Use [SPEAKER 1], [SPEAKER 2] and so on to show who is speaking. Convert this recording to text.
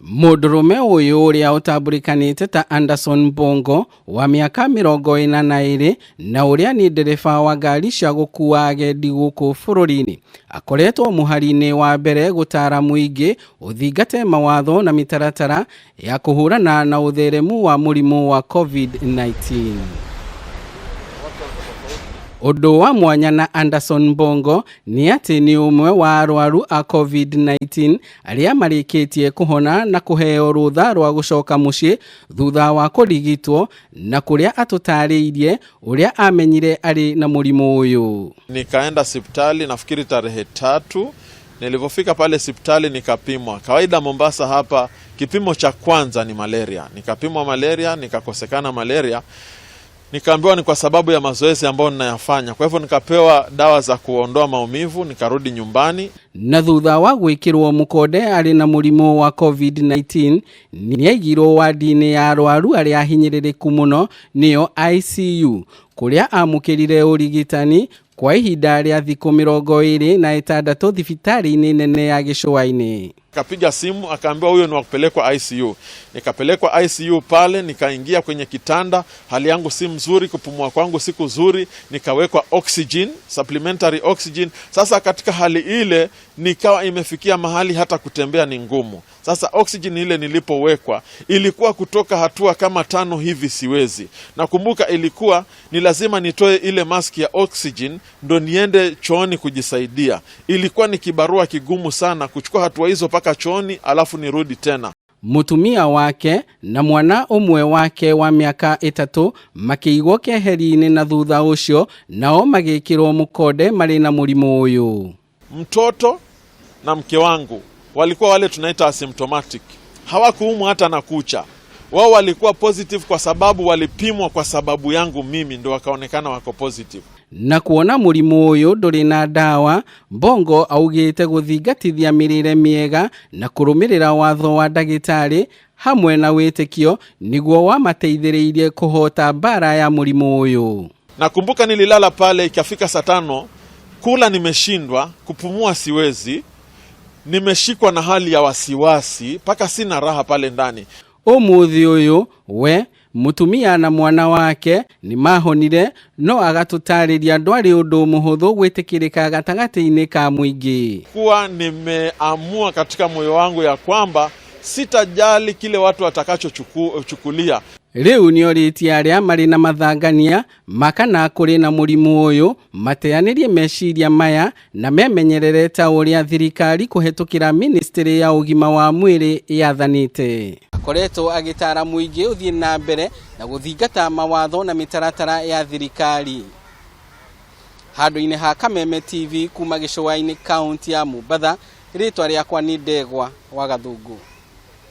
[SPEAKER 1] Mũndũrũme ũyũ ũrĩa ũtambũrĩkanĩte ta Anderson Bongo wa mĩaka 42 na ũrĩa nĩ ndereba wa ngari cia gũkuua agendi gũkũ bũrũri-inĩ akoretwo mũhari-inĩ wa mbere gũtaara mũingĩ ũthingate mawatho na mĩtaratara ya kũhũrana na ũtheremu wa mũrimũ wa COVID-19. Ũndũ wa mwanya na Anderson Bongo nĩ atĩ nĩ ũmwe wa arwaru a COVID-19 arĩa marĩkĩtie kũhona na kũheo rũtha rwa gũcoka mũciĩ thutha wa kũrigitwo na kũrĩa atũtarĩirie ũrĩa amenyire arĩ na mũrimũ ũyũ.
[SPEAKER 2] Nikaenda sipitali nafikiri tarehe 3. Nilivyofika pale sipitali nikapimwa. Kawaida Mombasa hapa kipimo cha kwanza ni malaria. Nikapimwa malaria, nikakosekana malaria. Nikaambiwa ni kwa sababu ya mazoezi ambayo ninayafanya. Kwa hivyo nikapewa dawa za kuondoa maumivu, nikarudi nyumbani.
[SPEAKER 1] Na thutha wa gwĩkĩrwo mũkonde arĩ na mũrimũ wa COVID-19 nĩaigirwo wadi-inĩ ya arwaru arĩa ahinyĩrĩrĩku mũno nĩyo ICU kũrĩa amũkĩrire ũrigitani kwa ihinda rĩa thikũ 26 thibitarĩ-inĩ nene ya Gĩcũa-inĩ.
[SPEAKER 2] Akapiga simu akaambiwa huyo ni wa kupelekwa ICU. Nikapelekwa ICU pale, nikaingia kwenye kitanda, hali yangu si mzuri, kupumua kwangu si kuzuri, nikawekwa oxygen, supplementary oxygen. Sasa katika hali ile nikawa imefikia mahali hata kutembea ni ngumu. Sasa oxygen ile nilipowekwa ilikuwa kutoka hatua kama 5 hivi siwezi. Nakumbuka ilikuwa ni lazima nitoe ile mask ya oxygen ndo niende chooni kujisaidia. Ilikuwa ni kibarua kigumu sana kuchukua hatua hizo paka chooni alafu nirudi tena.
[SPEAKER 1] Mũtumia wake na mwana ũmwe wake wa mĩaka 3 makĩigwo keheri-inĩ na thutha ũcio nao magĩkĩrwo mũkonde marĩ na mũrimũ ũyũ.
[SPEAKER 2] Mtoto na mke wangu walikuwa wale tunaita asymptomatic, hawakuumwa hata na kucha. Wao walikuwa positive kwa sababu walipimwa kwa sababu yangu mimi, ndo wakaonekana wako positive.
[SPEAKER 1] Na kuona mũrimũ ũyũ ndũrĩ na ndawa, Bongo augĩte gũthingatithia mĩrĩre mĩega na kũrũmĩrĩra watho wa ndagĩtarĩ hamwe na wĩtĩkio nĩguo wamateithĩrĩirie kũhota mbara ya mũrimũ ũyũ.
[SPEAKER 2] Nakumbuka nililala pale ikafika saa 5, kula nimeshindwa, kupumua siwezi, nimeshikwa na hali ya wasiwasi mpaka sina raha pale ndani.
[SPEAKER 1] Ũmũthĩ ũyũ we mũtumia na mwana wake nĩ mahonire no agatũtarĩria ndwarĩ ũndũ mũhũthũ gwĩtĩkĩrĩka gatagatĩ-inĩ ka mũingĩ.
[SPEAKER 2] Kuwa nimeamua katika moyo wangu ya kwamba sitajali kile watu watakachochukulia.
[SPEAKER 1] Rĩu nĩorĩtie arĩa marĩ na mathangania makana kũrĩ na mũrimũ ũyũ mateanĩrie meciria maya na memenyerere ta ũrĩa thirikari kũhetũkĩra ministry ya ũgima wa mwĩrĩ yathanĩte. Akoretwo agĩtara mũingĩ ũthiĩ na mbere na gũthingata mawatho na mĩtaratara ya thirikari. Handũ-inĩ ha Kameme TV kuma Gĩcũa-inĩ kaunti ya Mombatha, rĩtwa rĩakwa nĩ Ndegwa wa Gathungu.